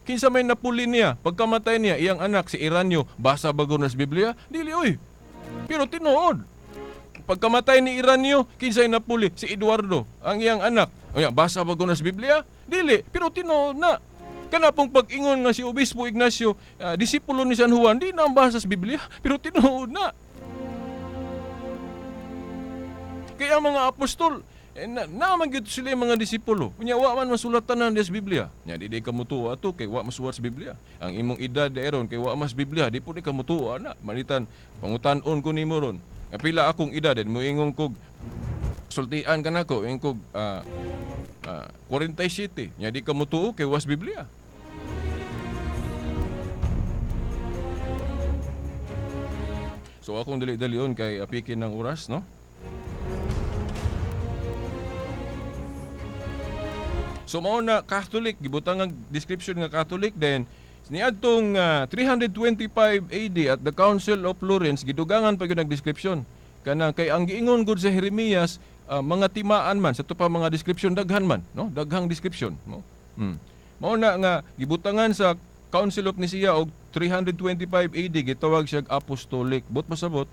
Kinsa may napuli niya, pagkamatay niya, iyang anak si Iranyo, basa ba guna sa Biblia? Dili oy, pero tinuod. Pagkamatay ni Iranyo, kinsay napuli? Si Eduardo, ang iyang anak. Oya, basa ba guna sa Biblia? Dili, pero tinuod na. Kana pong pag-ingon nga si Obispo Ignacio, disipulo ni San Juan, di na ang basa sa Biblia, pero tinuod na. Kaya ang mga apostol, naman gyud sila yung mga disipulo. Unya, wa man masulatan na sa Biblia. Nya, di ka mutuo ato, kay wa masulat sa Biblia. Ang imong edad eron, kay wa mas Biblia, di po di ka mutuo na. Manitan, pangutan-on ko nimo ron. Pila akong edad, moingon kog, sultian ka nako, ingon kog 47. Nya, di ka mutuo, kay was Biblia. So akong dali-dalion kay apikin ng oras, no? So mao na Catholic, gibutang ang description nga Catholic. Then niadtong 325 AD at the Council of Florence, gidugangan pa gyud ang description. Kana kay ang giingon gud sa Jeremias, mga timaan man sa to pa mga description daghan man, no? Daghang description, no? Mao na nga gibutangan sa Council of Nicaea og 325 AD, gitawag siya apostolic. But pasabot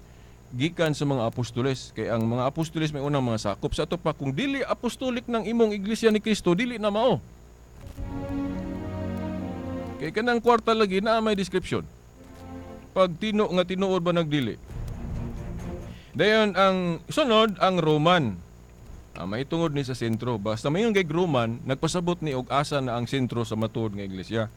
gikan sa mga apostoles, kay ang mga apostoles may unang mga sakop. Sa ato pa kung dili apostolic ng imong Iglesia ni Kristo, dili na mao. Kay kanang kwarta lagi na may description. Pag tino nga tinuod ba nagdili. Dayon ang sunod ang Roman. May tungod ni sa sentro. Basta mayon kay Roman, nagpasabot ni og asa na ang sentro sa matuod nga iglesia.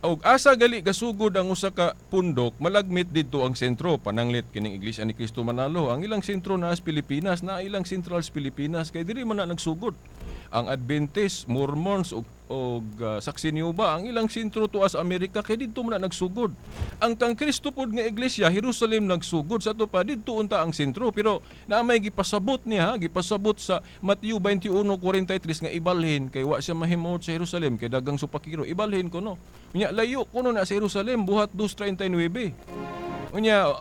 Og asa gali gasugod ang usa ka pundok, malagmit didto ang sentro. Pananglit kining Iglesia ni Cristo Manalo, ang ilang sentro na sa Pilipinas, na ilang sentral sa Pilipinas, kay diri man na nagsugod. Ang Adventist, Mormons ug Saksi ni Jehova, ang ilang sentro tuwa sa Amerika kay didto man na nagsugod. Ang kang Kristo pod nga iglesia, Jerusalem nagsugod, sa ato pa didto unta ang sentro, pero naa may gipasabot niya, gipasabot sa Mateo 21:43 nga ibalhin kay wa siya mahimuot sa Jerusalem kay dagang supakiro, ibalhin kuno. Unya layo kuno na sa Jerusalem, Buhat 2:39. Unya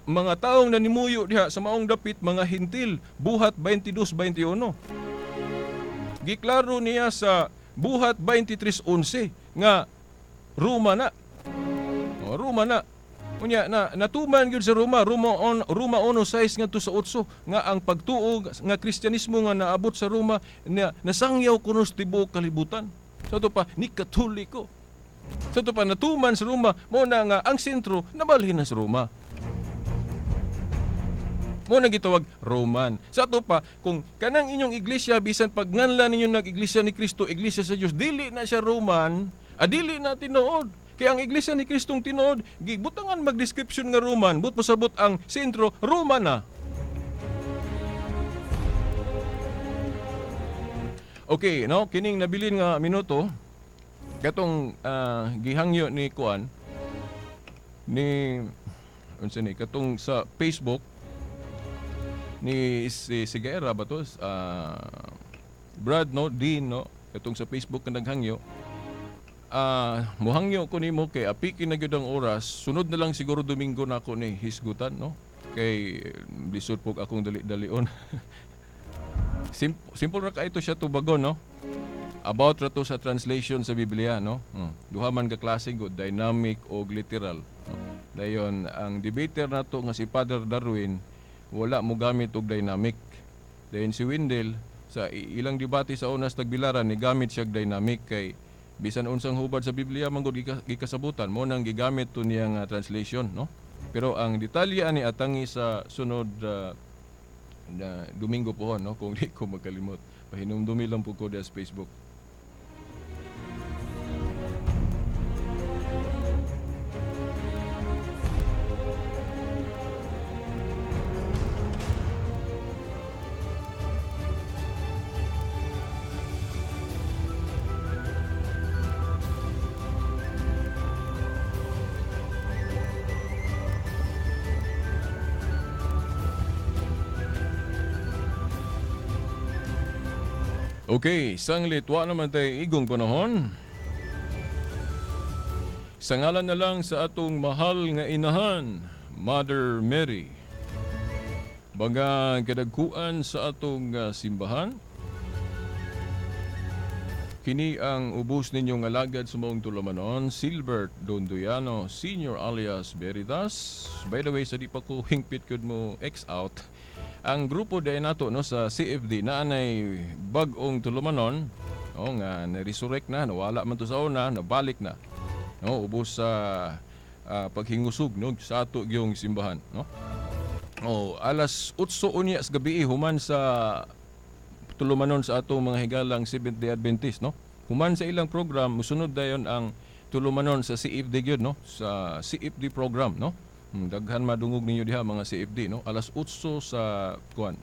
mga taong nanimuyo diha sa maong dapit, mga Hintil, Buhat 22:21. Giklaro niya sa Buhat 23:11 nga Roma na. O, Roma na. Unya na natuman gyud sa Roma, Roma 1:6 ngadto sa 8 nga ang pagtuo nga Kristyanismo nga naabot sa Roma na nasangyaw kuno sa tibuok kalibutan. Sa ato pa ni Katoliko. Sa ato pa natuman sa Roma, mao na nga ang sentro nabalhin na sa Roma. Mo na gitawag Roman. Sa ato pa, kung kanang inyong iglesia, bisan pagnganlan ninyo nag-iglesia ni Kristo, iglesia sa Dios, dili na siya Roman, adili na tinuod. Kaya ang iglesia ni Kristong tinuod, gibutangan mag-description nga Roman, but pasabot ang sentro, Roma na. Okay, no, kining nabilin nga minuto, katong gihangyo ni Kuan, ni unsa ni katong sa Facebook ni si Sigera ba to, Brad no, Dean no, katong sa Facebook nga naghangyo. Muhangyo ko nimo kay apikin na gyud ang oras, sunod na lang siguro Domingo na ako ni hisgutan no, kay lisod pug akong dali-dalion. Simple ra kay ito siya tubagon no. About ra to sa translation sa Biblia no. Duha man ka klase gud, dynamic o literal no? Dayon ang debater nato nga si Father Darwin wala mo gamit og dynamic. Dayon si Wendell sa ilang debate sa unas tagbilaran ni gamit siya dynamic kay bisan unsang hubad sa Biblia man gud gikasabutan mo nang gigamit to niya nga translation no. Pero ang detalye ani atangi sa sunod na Domingo po no, kung di ko magkalimot. Pahinumdumi lang po ko sa Facebook. Okay, sanglit, wa naman tayo igong panahon. Sa ngalan na lang sa atong mahal nga inahan, Mother Mary. Baga kadagkuan sa atong simbahan. Kini ang ubos ninyong alagad sa maong tulamanon, Silbert Dondoyano, Senior alias Veritas. By the way, sa di pa ko hingpit kud mo X out. Ang grupo dahil nato no sa CFD na anay bag-ong tulumanon, no, nga na-resurrect na, nawala man to sa una, nabalik na. No, ubos sa paghingusog no sa ato gyung simbahan, no. Oh, alas 8 unya sa gabi human sa tulumanon sa atong mga higalang Seventh-day Adventist, no. Human sa ilang program, musunod dayon ang tulumanon sa CFD gyud, no, sa CFD program, no. Daghan madungog ninyo diha mga CFD no, alas 8 sa kuan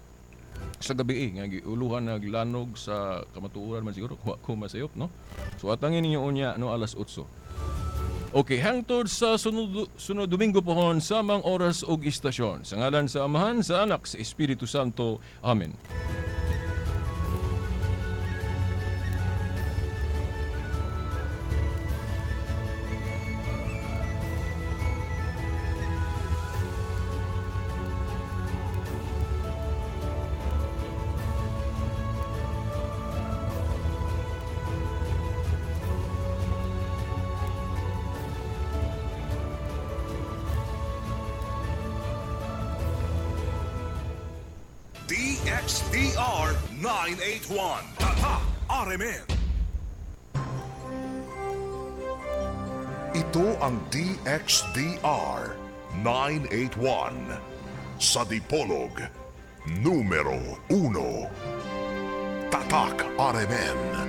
sa gabi nga giuluhan naglanog sa kamatuoran man siguro wa ko masayop no. So atangin ninyo unya no alas 8. Okay, hangtod sa sunod Domingo pohon samang oras ug istasyon. Sa ngalan sa Amahan, sa Anak, sa Espiritu Santo. Amen. DXDR 981. Tatak RMN. Ito ang DXDR 981 sa Dipolog, numero 1. Tatak RMN.